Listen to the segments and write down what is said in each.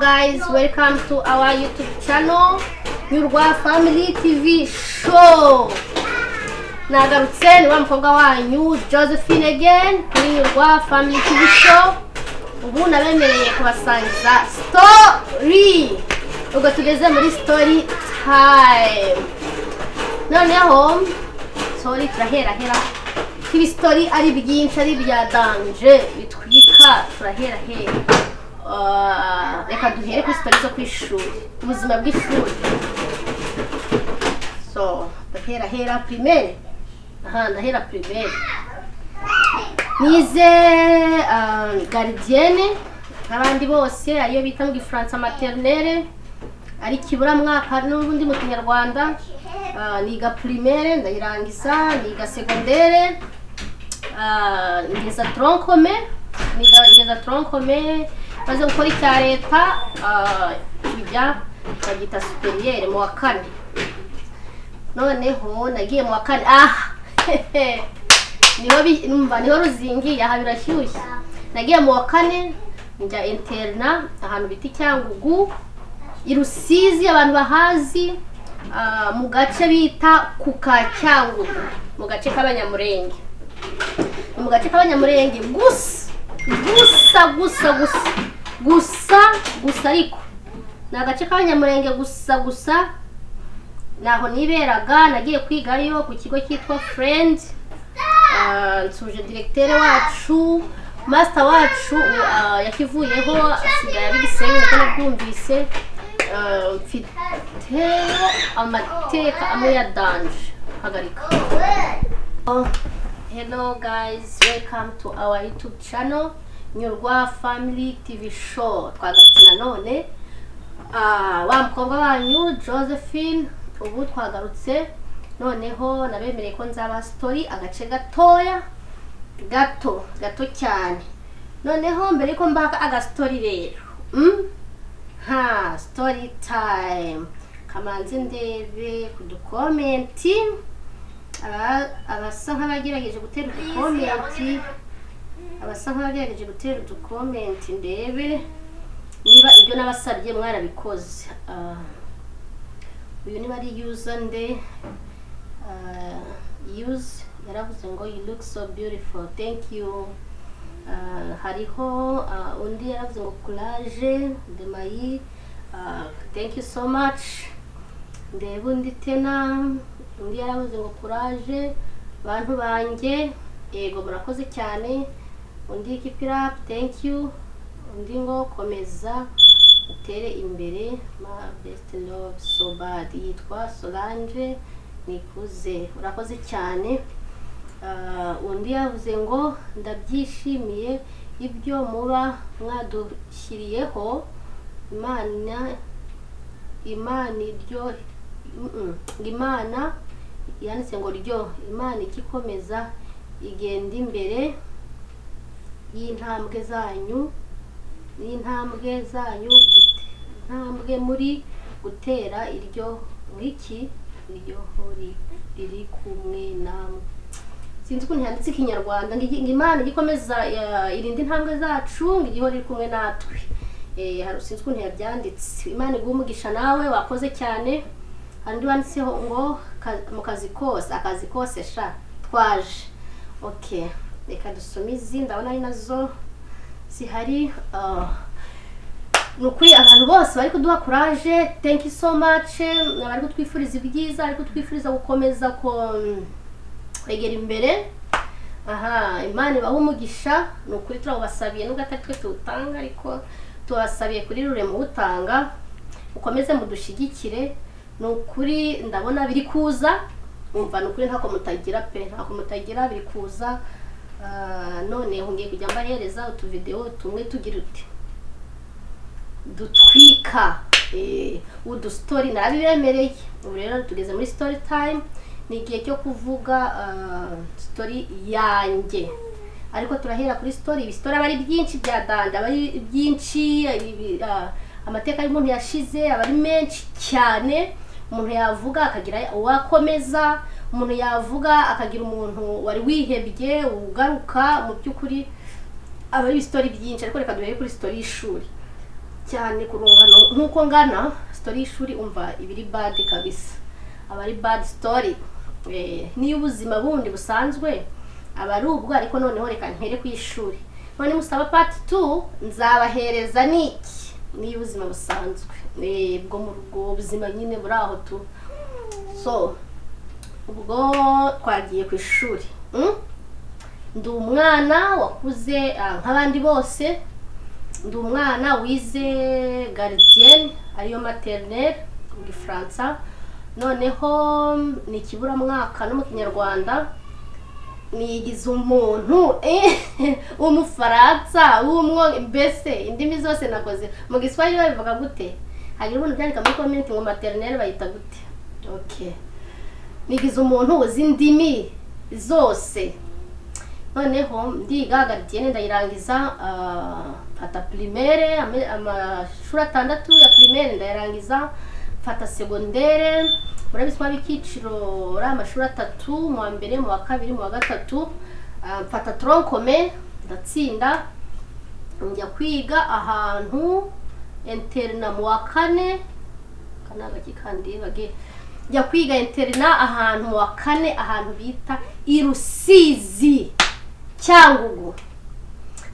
Guys, welcome to our YouTube channel, Nyurwa Family TV Show. Nagarutse, ni wa mukobwa wanyu Josephine again kuri Nyurwa Family TV Show. Ubu nabemereye kubasangiza story, ubwo tugeze muri story time. Noneho story turaherahera ibi story ari byinshi, ari ibya danger bitwika. Turaherahera. Reka duhere kuri story zo ku ishuri, ubuzima bw'ishuri. So ndaherahera primaire. Aha ndahera primaire, nize gardienne nk'abandi bose, ariyo bita mu Gifaransa maternelle, ari kiburamwaka n'ubundi mu Kinyarwanda. Niga primaire ndayirangiza, niga secondaire, ngeza tronc commun, niga ngeza tronc commun. Maze gukora icya leta, tujya babyita supérieur mu wa kane. Noneho nagiye mu wa kane, ah niho numva niho ruzingiye, aha birashyushye. Nagiye mu wa kane, njya internat ahantu bita i Cyangugu, i Rusizi, abantu bahazi, mu gace bita ku ka Cyangugu, mu gace k'Abanyamurenge. Ni mu gace k'Abanyamurenge gusa gusa gusa gusa gusa gusa, ariko ni agace k'Abanyamurenge gusa gusa. Naho niberaga. Nagiye kwigayo ku kigo cyitwa Friend. Nsuje directeur wacu, master wacu, yakivuyeho, asigaye ari Gisenyi niko nabyumvise. Mfiteyo amateka amwe ya danger. Hagarika. Oh, hello guys, welcome to our YouTube channel, Nyurwa Family TV Show. Twagarutse nanone. Wa mukobwa wanyu Josephine. Ubu twagarutse noneho, nabemereye ko nzaba story agace gatoya, gato gato cyane. Noneho mbere yuko mbaka agastory rero, Ha, story time. Kamanzi ndebe ku ducomment, abasa nk'abagerageje gutera uducomment, abasa nk'abagerageje gutera uducomment, ndebe niba ibyo nabasabye mwarabikoze. Uyu niba ari user nde? Use yaravuze ngo "You look so beautiful." Thank you. Hariho undi yaravuze ngo "Courage demayi." Thank you so much. Ndeba undi tena, undi yaravuze ngo "Courage bantu banjye." Yego, murakoze cyane. Undi "Keep it up." Thank you. Undi ngo "Komeza utere imbere, my best love so bad." Yitwa Solange Nikuze, urakoze cyane. Undi yavuze ngo "Ndabyishimiye ibyo muba mwadushyiriyeho, Imana, Imana iryo Imana." Yanditse ngo ryo Imana ikikomeza igenda imbere y'intambwe zanyu, y'intambwe zanyu, intambwe muri gutera, iryo ngiki iryo hori riri kumwe namwe. Sinzi ukuntu yanditse Ikinyarwanda, ngo Imana igikomeza irinde intambwe zacu, ngo igihora iri kumwe natwe. Sinzi ukuntu yabyanditse. Imana iguhe umugisha nawe, wakoze cyane. Hari undi wanditseho ngo "Mu kazi kose." Akazi kose sha, twaje. Okay, reka dusome izi, ndabona ari nazo zihari. Ni ukuri abantu bose bari kuduha courage, thank you so much. Bari kutwifuriza ibyiza, bari kutwifuriza gukomeza kwegera imbere. Aha Imana ibaha umugisha, ni ukuri turabasabiye, nubwo atari twe tuwutanga, ariko tubasabiye kuri Rurema utanga. Mukomeze mudushyigikire, ni ukuri ndabona biri kuza. Umva, ni ukuri ntako mutagira pe, ntako mutagira, biri kuza. None ngiye kujya mbahereza utuvideo tumwe tugira uti dutwika, udustory narabibemereye. Ubu rero tugeze muri story time, ni igihe cyo kuvuga story yanjye, ariko turahera kuri story. Ibi story aba ari byinshi bya danger, aba ari byinshi. Amateka y'umuntu yashize aba ari menshi cyane. Umuntu yavuga akagira uwakomeza, umuntu yavuga akagira umuntu wari wihebye ugaruka. Mu by'ukuri aba ari ibistory byinshi, ariko reka duhere kuri story y'ishuri. Cyane ku rungano nk'uko ngana, story y'ishuri umva ibiri bad kabisa, aba ari bad story. Niyo ubuzima bundi busanzwe aba ari ubwo, ariko noneho reka mpere ku ishuri. None musaba part 2, nzabahereza niki? Niyo ubuzima busanzwe, bwo mu rugo, ubuzima nyine buri aho tu. So ubwo twagiye ku ishuri, Ndi umwana wakuze nk'abandi bose. Ndi umwana wize gardienne, ariyo maternelle mu Gifaransa, noneho ni ikiburamwaka no mu Kinyarwanda. Nigize umuntu w'Umufaransa, w'umwo, mbese indimi zose nakoze. Mu Giswahili babivuga gute? Hagira umuntu byandika muri comment ngo maternelle bayita gute? Okay, nigize umuntu uzi indimi zose. Noneho ndiga gardienne, ndayirangiza, mfata primaire, amashuri 6 ya primaire ndayarangiza, mfata secondaire. Murabizi ko haba icyiciro ari amashuri atatu: mu wa mbere, mu wa kabiri, mu wa gatatu. Mfata tronc commun, ndatsinda, njya kwiga ahantu internat mu wa kane. Kanagaki kandi bage njya kwiga internat ahantu mu wa kane, ahantu bita i Rusizi, Cyangugu.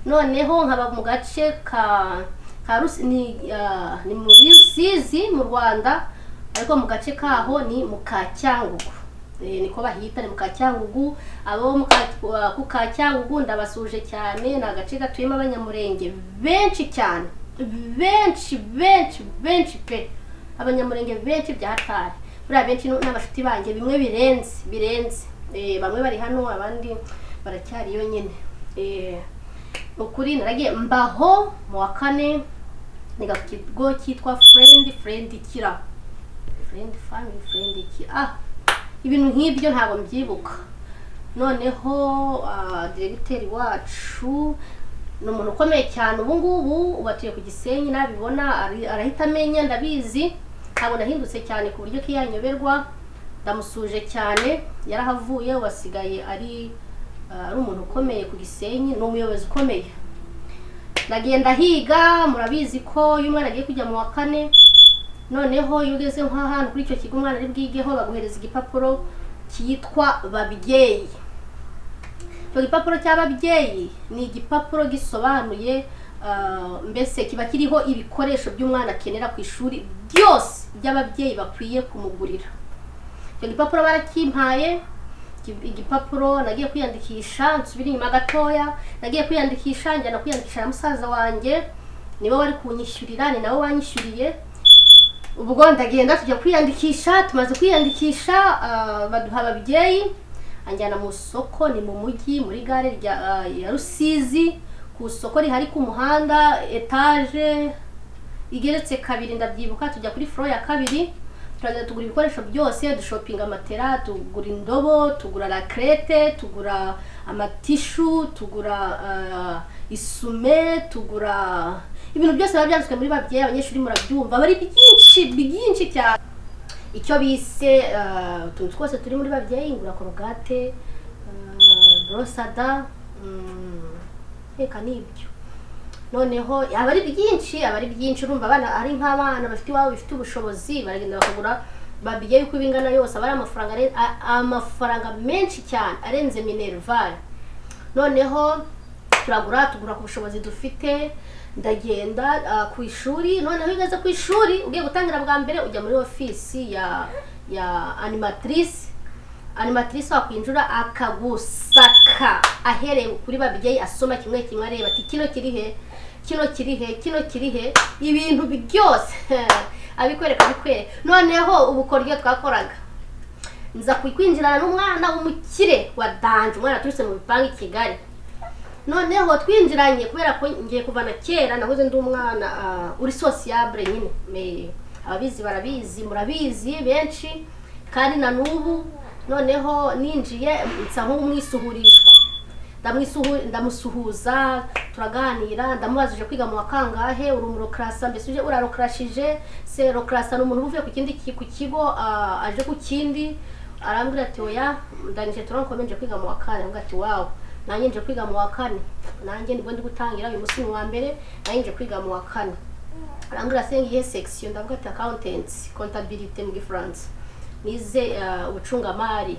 Noneho nkaba mu gace ka ni muri Rusizi mu Rwanda, ariko mu gace kaho ni mu ka Cyangugu. Niko bahita, ni mu ka Cyangugu. Abo mu ku ka Cyangugu ndabasuje cyane. Ni agace gatuyemo Abanyamurenge benshi cyane, benshi benshi benshi pe, Abanyamurenge benshi bya hatari. Buriya benshi n'abashuti banjye bimwe birenze birenze. Bamwe bari hano, abandi baracyariyo nyine. Ukuri naragiye mbaho mu wa kane, niga ku kigo cyitwa Friend Kira, Friend Family, Friend Kira, ibintu nk'ibyo, ntabwo mbyibuka. Noneho diregiteri wacu ni umuntu ukomeye cyane ubu ngubu, ubu atuye ku Gisenyi. Nabibona arahita amenya, ndabizi. Ntabwo nahindutse cyane ku buryo kiyanyoberwa. Ndamusuje cyane. Yarahavuye, ubu asigaye ari umuntu ukomeye ku Gisenyi, ni umuyobozi ukomeye. Ndagenda higa. Murabizi ko iyo umwana agiye kujya mu wa kane, noneho iyo ugeze nk'ahantu kuri icyo kigo umwana ari bwigeho, baguhereza igipapuro cyitwa babyeyi. Icyo gipapuro cy'ababyeyi ni igipapuro gisobanuye, mbese kiba kiriho ibikoresho by'umwana akenera ku ishuri byose, by'ababyeyi bakwiye kumugurira. Icyo gipapuro barakimpaye. Igipapuro nagiye kwiyandikisha, nsubira inyuma gatoya, nagiye kwiyandikisha, njyana kwiyandikisha na musaza wanjye, niwe wari kunyishyurira, ni nawe wanyishyuriye. Ubwo ndagenda, tujya kwiyandikisha. Tumaze kwiyandikisha, baduha ababyeyi, anjyana mu soko, ni mu mujyi, muri gare ya Rusizi, ku isoko rihari ku muhanda, etaje igeretse kabiri, ndabyibuka. Tujya kuri floor ya kabiri, turagenda tugura ibikoresho byose, dushopinga matera, tugura indobo, tugura raclette, tugura amatishu, tugura isume, tugura ibintu byose biba byanditswe muri babyeyi. Abanyeshuri murabyumva, aba ari byinshi byinshi cyane. Icyo bise utuntu twose turi muri babyeyi, ngura Colgate, borosada, reka nibyo. Noneho aba ari byinshi, aba ari byinshi. Urumva abana ari nk'abana bafite iwabo bifite ubushobozi, baragenda bakagura babyeyi uko ibingana yose, aba ari amafaranga amafaranga menshi cyane arenze minerval. Noneho turagura, tugura ku bushobozi dufite. Ndagenda ku ishuri. Noneho iyo ugeze ku ishuri ugiye gutangira bwa mbere, ujya muri ofisi ya animatrice. Animatrice wakwinjira akagusaka ahereye kuri babyeyi, asoma kimwe kimwe, areba ati kino kiri he, kino kiri he, kino kiri he, ibintu byose abikwereka, abikwereka. Noneho ubukoryo twakoraga, nza kwinjirana n'umwana w'umukire wa danger, umwana aturutse mu bipangu i Kigali. Noneho twinjiranye, kubera ko ngiye kuva na kera nahoze ndi umwana uri sociable nyine. Ababizi barabizi, murabizi benshi, kandi na n'ubu. Noneho ninjiye nsa nk'umwisuhurishwa, ndamusuhuza, turaganira, ndamubaza: "Uje kwiga mu wa kangahe? Uri umurokrasa? Mbese uje urarokrashije?" Se rokrasa ni umuntu uba uvuye ku kindi ku kigo aje ku kindi. Arambwira ati: "Oya, ndangije tronc commun, nje kwiga mu wa kane." Arambwira ati: "Wow, nanjye nje kwiga mu wa kane, nanjye nibwo ndi gutangira, uyu munsi ni uwa mbere, nanjye nje kwiga mu wa kane." Arambwira se ngiye section? Ndavuga ati accountancy, comptabilité mu Gifaransa, nize ubucungamari,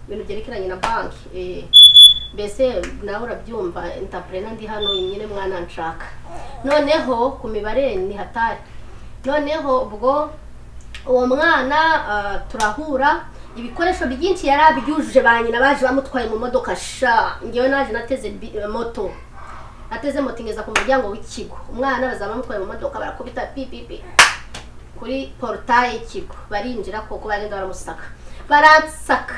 ibintu byerekeranye na banki. Mbese nawe urabyumva, entrepreneur ndi hano nyine, mwana nshaka. Noneho ku mibare ni hatari. Noneho ubwo uwo mwana turahura, ibikoresho byinshi yari abyujuje, ba nyina baje bamutwaye mu modoka sha. Ngewe naje nateze moto, nateze moto ingeza ku muryango w'ikigo. Umwana bazaba bamutwaye mu modoka, barakubita pi pi pi kuri portail y'ikigo, barinjira koko, bagenda baramusaka, baransaka.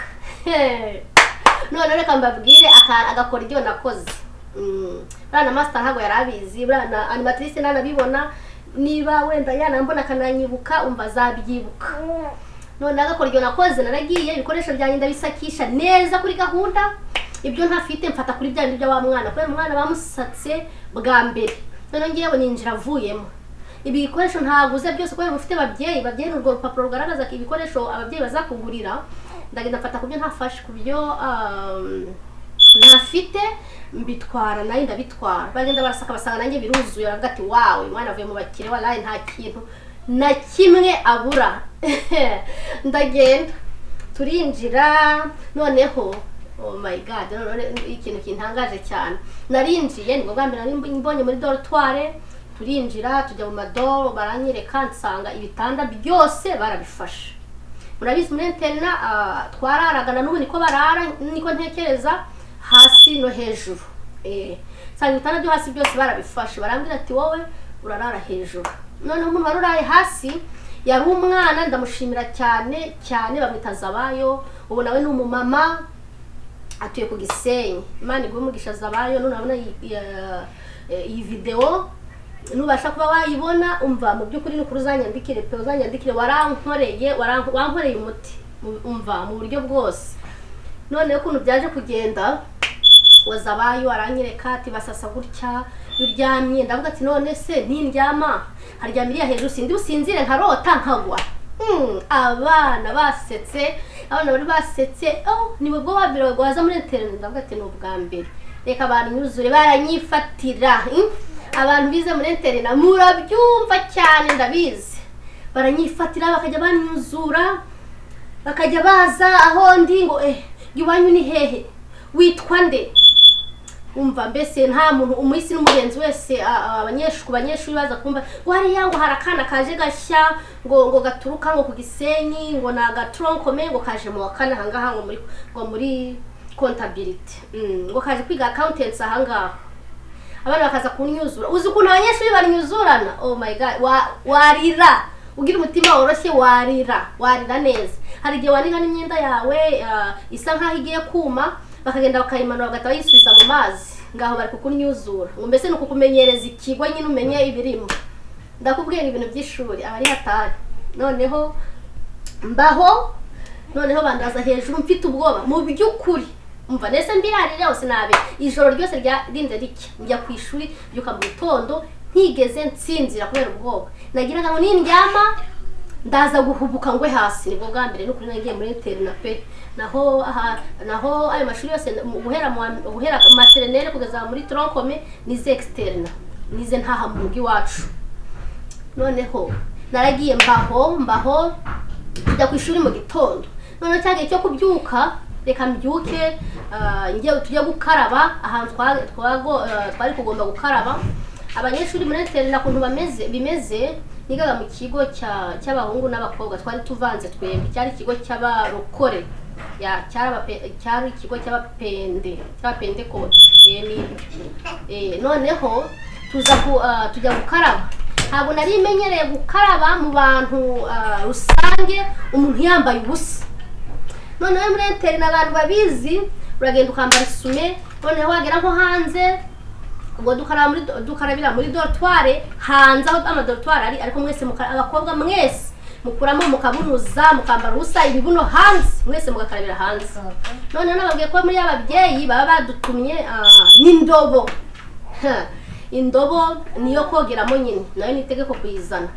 None reka mbabwire agakora ibyo nakoze. Buriya na master ntabwo yari abizi, buriya na animatrice nanabibona, niba wenda yanambona akananyibuka, umva azabyibuka. None agakora ibyo nakoze, naragiye ibikoresho byanjye ndabisakisha neza kuri gahunda, ibyo ntafite mfata kuri bya bindi bya wa mwana, kubera umwana bamusatse bwa mbere. Noneho ngewe ninjira avuyemo, ibi bikoresho ntaguze byose, kubera ufite ababyeyi, babyeyi urwo rupapuro rugaragaza ko ibikoresho ababyeyi bazakugurira. Ndagenda mfata ku byo ntafashe, ku byo ntafite mbitwara, nayo ndabitwara. Bagenda barasaka, basanga nanjye biruzuye, baravuga ati: "Wawe umwana avuye mu bakire, walayi nta kintu na kimwe abura." Ndagenda turinjira. Noneho, oh my God, noneho ikintu kintangaje cyane, narinjiye nibwo bwa mbere nari mbonye muri dortoir. Turinjira tujya mu madoro, baranyereka, nsanga ibitanda byose barabifashe. Murabizi muri internat twararaga, na n'ubu niko barara, niko ntekereza, hasi no hejuru. Nsanga ibitanda byo hasi byose barabifashe, barambwira ati: "Wowe urarara hejuru." Noneho umuntu wari uraye hasi yari umwana, ndamushimira cyane cyane, bamwita Zabayo, ubu nawe ni umumama, atuye ku Gisenyi. Imana iguhe umugisha Zabayo. None urabona iyi videwo, nubasha kuba wayibona, umva, mu by'ukuri ni ukuri uzanyandikire pe, uzanyandikire. Warankoreye, wankoreye umuti, umva, mu buryo bwose. Noneho ukuntu byaje kugenda, wazabayo aranyereka ati: "Basasa gutya iyo uryamye." Ndavuga ati: "None se nindyama haryama iriya hejuru, sindi businzire nkarota nkagwa?" Abana basetse, abana bari basetse. "Oh, ni bwo wa mbere waza muri internat?" Ndavuga ati: "Ni ubwa mbere." Reka abantu baranyifatira. Abantu bize muri internat murabyumva cyane, ndabizi. Baranyifatira, bakajya banyuzura, bakajya baza aho ndi ngo: "Eh, iwanyu ni hehe? Witwa nde?" Umva, mbese nta muntu umuhisi n'umugenzi wese, abanyeshuri, ku banyeshuri baza kumva ngo hariya ngo hari akana kaje gashya, ngo gaturuka ngo ku Gisenyi, ngo ni aga tronc commun, ngo kaje mu wa kane ahangaha, ngo muri comptabilité, ngo kaje kwiga accountants ahangaha. Abana bakaza kunyuzura. Uzi ukuntu abanyeshuri banyuzurana? Oh my God, warira ugira umutima woroshye, warira, warira neza. Hari igihe wanika n'imyenda yawe isa nkaho igiye kuma, bakagenda bakayimanura, bagahita bayisubiza mu mazi. Ngaho bari kukunyuzura, ngo mbese ni ukukumenyereza ikigo nyine, umenye ibirimo. Ndakubwira, ibintu by'ishuri aba ari hatari. Noneho mbaho, noneho bandaza hejuru mfite ubwoba mu by'ukuri. Umva, nese mbirarire hose nabi, ijoro ryose ryarinze ricya njya ku ishuri, mbyuka mu gitondo ntigeze nsinzira kubera ubwoba nagiraga ngo nindyama ndaza guhubuka ngwe hasi. Nibwo bwa mbere n'ukuri nagiye muri internat pe. Naho aha, naho ayo mashuri yose, guhera guhera maternelle kugeza muri tronc commun, nize externe, nize ntaha mu rugo iwacu. Noneho naragiye mbaho, mbaho, tujya ku ishuri mu gitondo. Noneho cya gihe cyo kubyuka, reka mbyuke, njye tujye gukaraba ahantu twari kugomba gukaraba. Abanyeshuri muri internat ukuntu bameze bimeze, nigaga mu kigo cy'abahungu n'abakobwa, twari tuvanze twembi. Cyari ikigo cy'abarokore, ya cyari ikigo cy'abapentekote. Nibyo. Noneho tuza tujya gukaraba. Ntabwo nari menyereye gukaraba mu bantu rusange, umuntu yambaye ubusa. Noneho muri internat, abantu babizi, uragenda ukambara isume, noneho wagera nko hanze, ubwo dukarabira muri dortoir hanze aho amadortoir ari. Ariko mwese abakobwa mwese mukuramo, mukabunuza, mukambara ubusa, ibibuno hanze, mwese mugakarabira hanze. Noneho nababwiye ko muri ababyeyi baba badutumye n'indobo. Ha, indobo niyo kogeramo nyine, nayo ni itegeko kuyizana.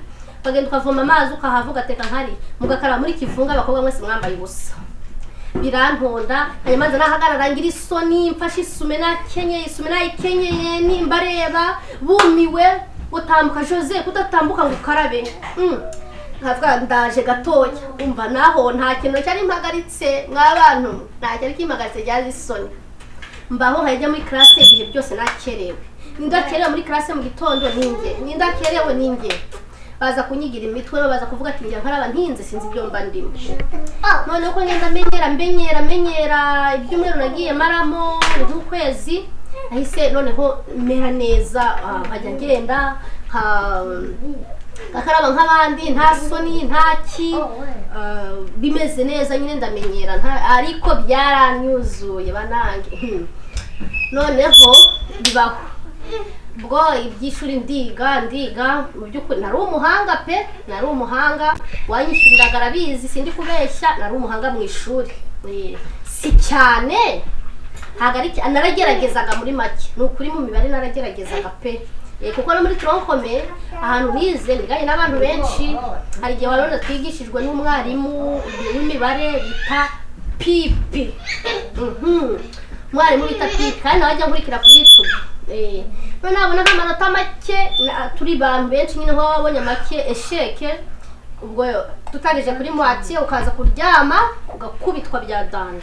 Ukagenda ukavoma amazi, ukahava ugateka nkari, mugakaraba muri kivunga, abakobwa mwese mwambaye ubusa. Birantonda, hanyuma nza nahagarara ngira isoni, mfashe isume nakenyeye, isume nayikenyeye, nimba reba bumiwe. Utambuka Jose, kudatambuka ngo ukarabe. Nkavuga ndaje gatoya. Umva, naho nta kintu cyari mpagaritse mw'abantu, nta cyari kimpagaritse, byari isoni. Mbaho nkajya muri classe ibihe byose nakerewe. Nindakerewe muri classe mu gitondo ninjye, nindakerewe ninjye. Baza kunyigira imitwe, baza kuvuga ati njya nkaraba ntinze, sinzi ibyo mba ndimo. Noneho ko ngenda menyera, menyera, menyera, ibyumweru nagiye maramo nk'ukwezi, nahise noneho mera neza. Nkajya ngenda ngakaraba nk'abandi, nta soni, nta ki, bimeze neza nyine, ndamenyera. Ariko byaranyuzuye banange. Noneho bibaho ubwo iby'ishuri, ndiga, ndiga. Mu by'ukuri nari umuhanga pe, nari umuhanga. Wanyishyuriraga arabizi, sindi kubeshya, nari umuhanga mu ishuri. Si cyane, ntabwo ari cyane, narageragezaga muri make. Ni ukuri, mu mibare narageragezaga pe. Kuko no muri tronc commun ahantu nize, niganye n'abantu benshi. Hari igihe wabona twigishijwe n'umwarimu w'imibare bita Pipi. Umwarimu bita Pipi, kandi nawe ajya nkurikira kuri YouTube. None nabona nk'amanota make, turi bantu benshi nyine, nko wabonye make, échec, ubwo tutangije kuri moitié, ukaza kuryama ugakubitwa bya danger.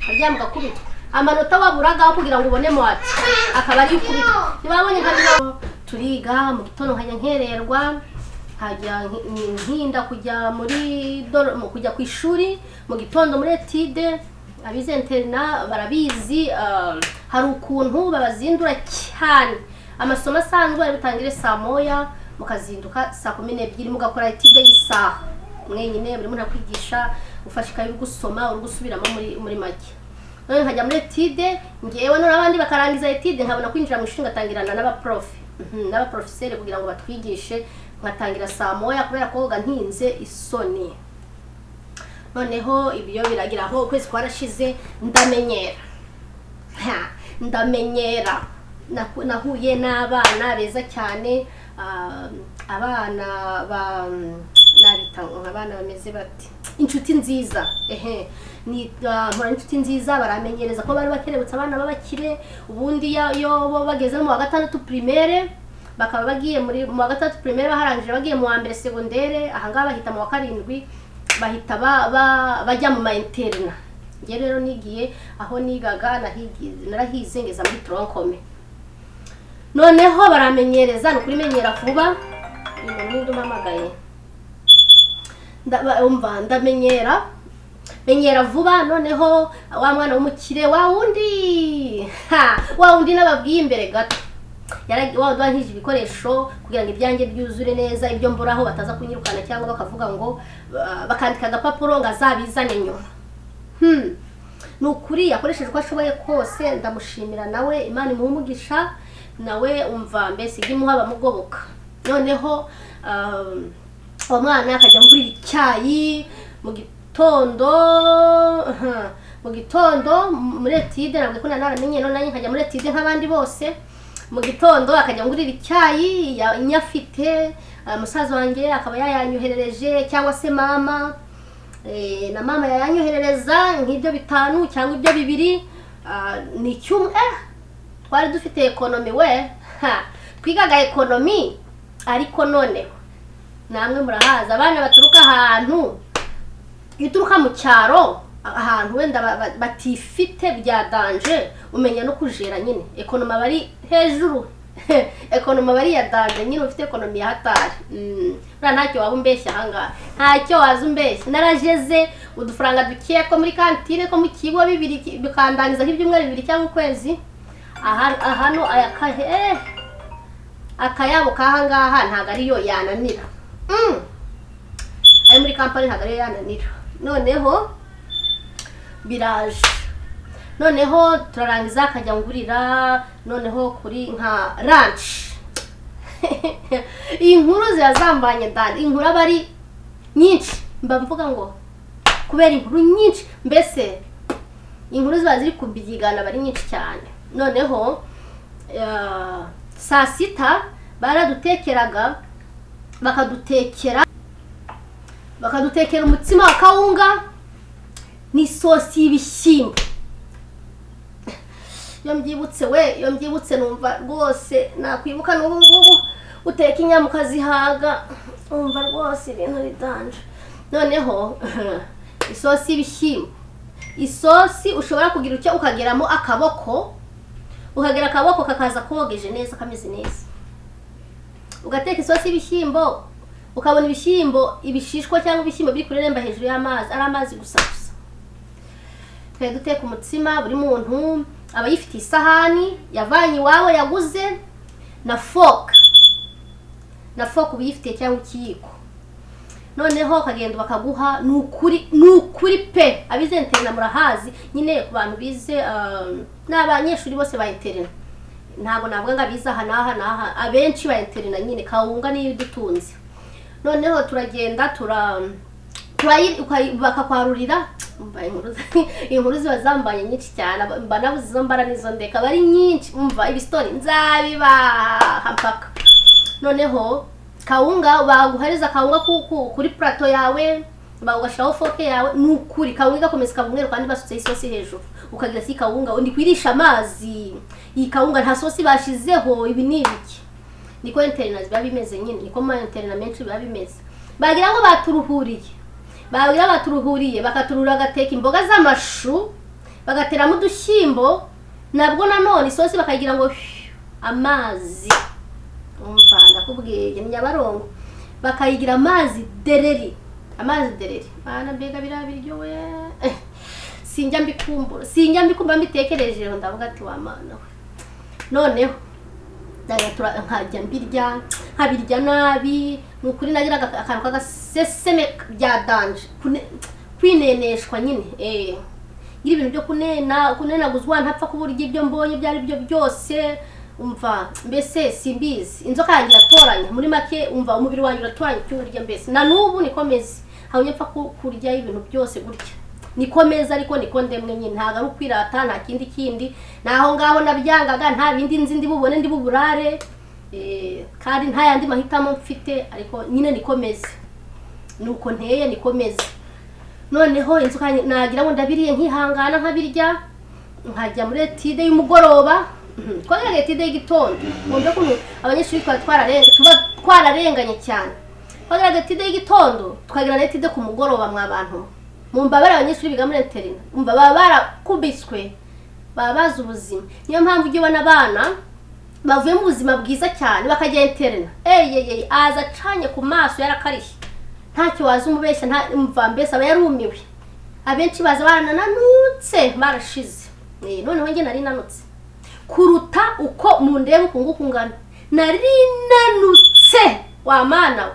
Ukaryama ugakubitwa amanota waburagaho kugira ngo ubone moitié, akaba ariyo ukubitwa. Niba wabonye nka 50, turiga mu gitondo, nkajya nkererwa, nkajya ntinda kujya muri kujya ku ishuri mu gitondo muri étude. Abize internat barabizi, hari ukuntu babazindura cyane. Amasomo asanzwe bari butangire saa 1, mukazinduka saa 12, mugakora étude y'isaha mwenyine, buri muntu akwigisha, ufashe ikayi uri gusoma, uri gusubiramo muri make. None nkajya muri étude ngewe, none abandi bakarangiza étude, nkabona kwinjira mu ishuri, ngatangirana n'abaprof, n'abaprofeseri kugira ngo batwigishe. Nkatangira saa 1 kubera koga ntinze isoni. Noneho ibyo biragira aho, ukwezi kwarashize, ndamenyera. Ndamenyera. Nahuye n'abana beza cyane, abana ba nabita abana bameze bati inshuti nziza. Ehe, ni mpora n'inshuti nziza, baramenyereza ko bari bakerebutse, abana b'abakire. Ubundi iyo bo bageze mu wa gatandatu primaire, bakaba bagiye muri mu wa gatandatu primaire, baharangije bagiye mu wa mbere secondaire, ahangaha bahita mu wa karindwi, bahita bajya mu ma internat. Njye rero nigiye aho nigaga, narahize ngeza muri tronc commun. Noneho baramenyereza, ni ukuri menyera vuba. Uyu muntu ninde umpamagaye? Umva, ndamenyera, menyera vuba. Noneho wa mwana w'umukire, wa wundi, ha, wa wundi nababwiye imbere gato, wa wundi wankije ibikoresho kugira ngo ibyanjye byuzure neza, ibyo mburaho bataza kunyirukana cyangwa bakavuga ngo bakandika agapapuro ngo azabizane nyuma. Ni ukuri yakoresheje uko ashoboye kose, ndamushimira nawe, Imana imuhe umugisha nawe. Umva mbese, ijye imuha abamugoboka. Noneho uwo mwana akajya ngurira icyayi mu gitondo, mu gitondo muri étude. Ntabwo ko nari naramenye, none nanjye nkajya muri étude nk'abandi bose. Mu gitondo akajya ngurira icyayi, nyafite, musaza wanjye akaba yayanyoherereje cyangwa se mama. Na mama yayanyoherereza nk'ibyo 5 cyangwa ibyo 2. Ni icyumwe, twari dufite économie we. Ha, twigaga économie. Ariko noneho namwe murahaza abana baturuka ahantu, iyo uturuka mu cyaro ahantu wenda batifite bya danger, umenya no kujera nyine. Économie aba ari hejuru, économie aba ari iya danger nyine, ufite économie ya hatari. Buriya ntacyo waba umbeshya ahangaha, ntacyo waza umbeshya. Narajeze udufaranga dukeya two muri cantine two mu kigo, 2, bikandangiza nk'ibyumweru 2 cyangwa ukwezi. Aha hano aya kahe, akayabo k'ahangaha ntabwo ariyo yananira. Ayo muri kampani ntabwo ariyo yananira. Noneho biraje, noneho turarangiza, akajya ngurira noneho kuri nka lunch. Inkuru zirazambanye dani, inkuru aba ari nyinshi. Mba mvuga ngo kubera inkuru nyinshi, mbese inkuru ziba ziri kubyigana, aba ari nyinshi cyane. Noneho saa sita baradutekeraga, bakadutekera umutsima wa kawunga n'isosi y'ibishyimbo. Iyo mbyibutse we, iyo mbyibutse numva rwose nakwibuka n'ubu ngubu. Uteka inyama ukazihaga, umva rwose ibintu bidanje. Noneho isosi y'ibishyimbo, isosi ushobora kugira icyo ukageramo akaboko, ukagera akaboko kakaza kogeje neza, kameze neza. Ugateka isosi y'ibishyimbo, ukabona ibishyimbo, ibishishwa cyangwa ibishyimbo biri kureremba hejuru y'amazi, ari amazi gusa gusa. Twari duteka umutsima, buri muntu aba yifitiye isahani yavanye iwabo yaguze na fork, na fork uba uyifitiye cyangwa ikiyiko. Noneho ukagenda bakaguha. Ni ukuri, ni ukuri pe, abize internat murahazi nyine. Ku bantu bize, ni abanyeshuri bose ba internat, ntabwo navuga ngo abize aha n'aha n'aha, abenshi ba internat nyine, kawunga niyo idutunze. Noneho turagenda bakakwarurira. Umva, inkuru ziba zambaye nyinshi cyane, mba nabuze izo mbara n'izo ndeka, aba ari nyinshi. Umva, ibisitori nzabibaha mpaka. Noneho kawunga, baguhereza kawunga kuri plateau yawe, bagashyiraho fork yawe. Ni ukuri, kawunga igakomeza ikaba umweru kandi basutseho isosi hejuru, ukagira si kawunga undi kwirisha amazi, iyi kawunga nta sosi bashizeho, ibi ni ibiki? Niko internat biba bimeze nyine, niko mu internat menshi biba bimeze. Bagira ngo baturuhuriye, bagira baturuhuriye, bakaturura, bagateka imboga z'amashu, bagateramo udushyimbo, nabwo nanone isosi bakagira ngo phew, amazi. Umva, ndakubwiye, ni Nyabarongo, bakayigira amazi dereri, amazi dereri. Bana, mbega biriya biryo we! Sinjya mbikumbura, sinjya mbikumbura. Mbitekereje ndavuga ati: "Wa Mana we!" Noneho nkajya mbirya, nkabirya nabi. Ni ukuri, nagiraga akantu k'agaseseme bya danger, kwineneshwa nyine, ngira ibintu byo kunena, kunenaguzwa, ntapfa kuburya ibyo mbonye ibyo ari byo byose. Umva, mbese simbizi, inzoka yanjye iratoranya muri make. Umva, umubiri wanjye uratoranya icyo urya mbese. Na n'ubu niko meze, ntabwo mpfa kurya ibintu byose gutya, niko meze, ariko niko ndemwe nyine. Ntabwo ari ukwirata, nta kindi kindi, naho ngaho nabyangaga, nta bindi nzi ndi bubone, ndi buburare, kandi nta yandi mahitamo mfite, ariko nyine niko meze, nuko nteye, niko meze. Noneho inzoka nagira ngo ndabiriye, nkihangana nkabirya, nkajya muri étude y'umugoroba. Twagiraga étude y'igitondo. Mwumve ukuntu abanyeshuri twari tuba twararenganye cyane. Twagiraga étude y'igitondo, tukagira na étude ku mugoroba. Mwa bantu mumbabare, abanyeshuri biga muri internat, umva, baba barakubiswe, baba bazi ubuzima. Niyo mpamvu ujya ubona abana bavuye mu buzima bwiza cyane bakajya internat, eyeyeye, aza acanye ku maso, yarakarishye, ntacyo waza umubeshya, nta mva, mbese aba yarumiwe. Abenshi baza barananutse, barashize. Noneho njye nari nanutse kuruta uko mundeba uku nguku ngana, nari nanutse. Wa Mana we,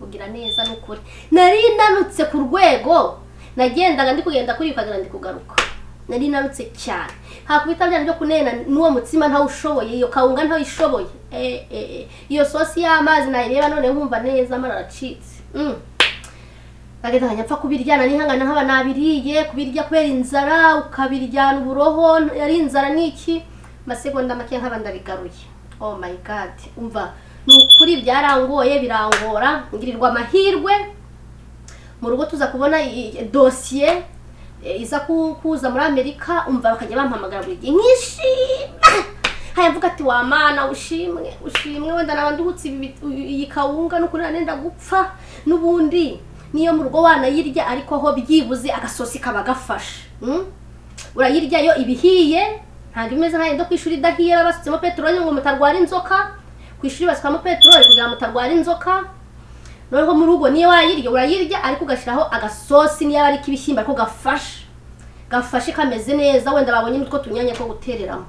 ugira neza, ni ukuri. Nari nanutse ku rwego nagendaga ndi kugenda kuri ukagira ndi kugaruka, nari nanutse cyane. Hakubita bya byo kunena n'uwo mutsima ntawushoboye, iyo kawunga ntawishoboye, iyo sosi y'amazi nayireba none nkumva neza amara aracitse. Ndagenda nkajya mpfa kubiryana nihangana, nkaba nabiriye, kubirya kubera inzara, ukabiryana uburoho, yari inzara n'iki, amasegonda make nkaba ndabigaruye. Oh my God! Umva, ni ukuri byarangoye, birangora. Ngirirwa amahirwe mu rugo tuza kubona dosiye iza kuza muri Amerika. Umva, bakajya bampamagara buri gihe, nkishima, haya mvuga ati: "Wa Mana, ushimwe, ushimwe, wenda naba nduhutse iyi kawunga." N'ukuri nenda gupfa n'ubundi, niyo mu rugo wanayirya, ariko ho byibuze agasosi kaba gafashe. Urayirya yo ibihiye, ntabwo imeze nka yindi ku ishuri idahiye, baba basutsemo peteroli ngo mutarwara inzoka. Ku ishuri basukamo peteroli kugira ngo mutarwara inzoka. Noneho mu rugo niyo wayirya, urayirya ariko ugashyiraho agasosi, niyo ari k'ibishyimbo, ariko gafashe, gafashe, kameze neza, wenda babonye n'utwo tunyanya two gutereramo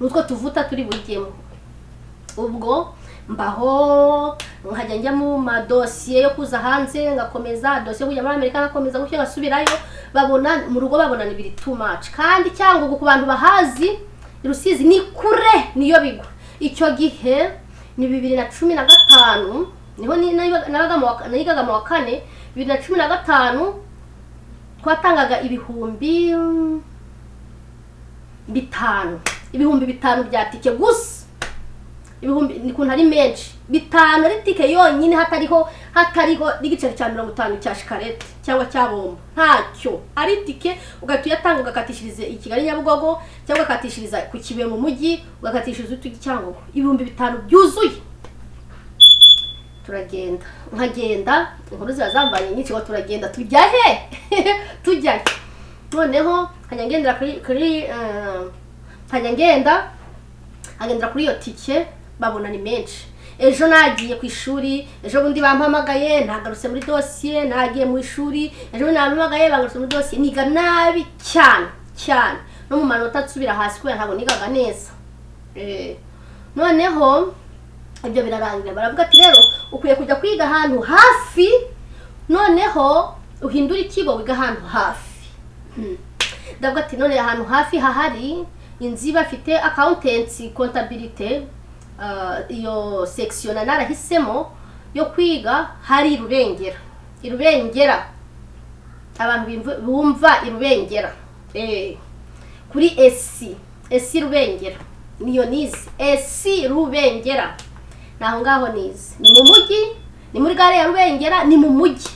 n'utwo tuvuta turi bujyemo. Ubwo mbaho, nkajya njya mu madosiye yo kuza hanze, ngakomeza dosiye yo kujya muri Amerika, ngakomeza gutyo, ngasubirayo. Babona mu rugo, babona ni biri too much. Kandi Cyangugu, ku bantu bahazi, Rusizi ni kure, niyo bigwa. Icyo gihe ni 2015, niho nabaga nigaga mu wa kane. 2015 twatangaga 5000, 5000 bya tike gusa. Ibihumbi ni kuntu ari menshi, 5 ari tike yonyine, hatariho n'igiceri cya 50 cya shikarete cyangwa cya bombo, ntacyo, ari tike. Ugahita uyatanga, ugakatishiriza i Kigali Nyabugogo, cyangwa ugakatishiriza ku Kibuye mu mujyi, ugakatishiriza utujya Cyangugu, 5000 byuzuye. Turagenda, nkagenda, inkuru ziba zambanye nyinshi ngo turagenda, tujya he? Tujya he? Noneho nkajya ngendera kuri nkajya ngenda agendera kuri iyo tike, babona ni menshi. Ejo nagiye ku ishuri, ejo bundi bampamagaye, nagarutse muri dosiye. Nagiye mu ishuri, ejo bundi bampamagaye, bagarutse muri dosiye. Niga nabi cyane cyane, no mu manota nsubira hasi kubera ntabwo nigaga neza. Noneho ibyo birarangira, baravuga ati: "Rero ukwiye kujya kwiga ahantu hafi, noneho uhindure ikigo, wiga ahantu hafi." Ndavuga ati: "None ahantu hafi hahari inzu bafite accountancy, comptabilité?" Iyo section narahisemo yo kwiga hari i Rubengera. I Rubengera, abantu bumva i Rubengera, kuri esi esi Rubengera niyo nize. Esi Rubengera ni aho ngaho nize, ni mu mujyi, ni muri gare ya Rubengera, ni mu mujyi.